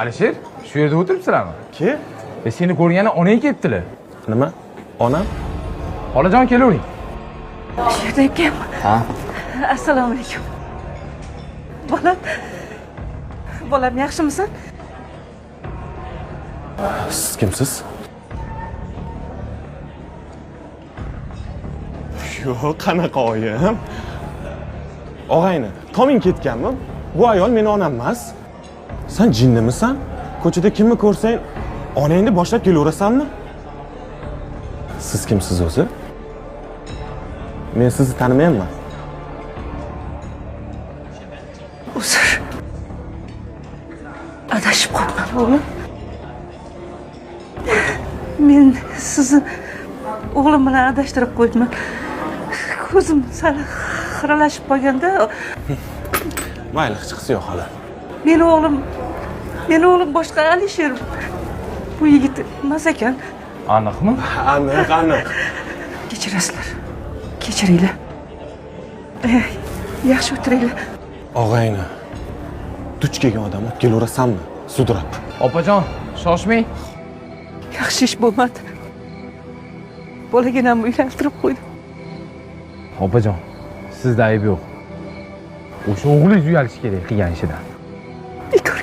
Alisher, shu yerda o'tiribsizlarmi? Kim? Seni ko'rgani onang kelibdilar. Nima? Onam? Xolajon, kelavering. Shu yerda ekan. Ha? Assalomu alaykum. Bolam. Bolam, yaxshimisan? Siz kimsiz? Yo'q, qanaqa oyim? Og'ayni, toming ketganmi? Bu ayol meni onam emas. Sen jinnimisan? Ko'chada kimni ko'rsang, onangni boshlab kelaverasanmi? Siz kimsiz o'zi? Men sizni tanimayapman. Uzr. Adashib qoldim, o'g'lim. Men sizni o'g'lim bilan adashtirib qo'yibman. Ko'zim sal xiralashib qolganda. Mayli, hechqisi yo'q hali. Meni o'g'lim boshqa Alisher. Bu yigit emas ekan. Aniqmi? Aniq, aniq. Kechirasizlar. Kechiringlar. Yaxshi o'tiringlar. Og'ayni, duch kelgan odam olib kelaverasanmi? Sudrab. Opajon, shoshmang. Yaxshi ish bo'lmadi. Bolaginamni uylantirib qo'ydim. Opajon, sizda ayb yo'q. O'sha o'g'lingiz uyalishi kerak qilgan ishidan. Bekor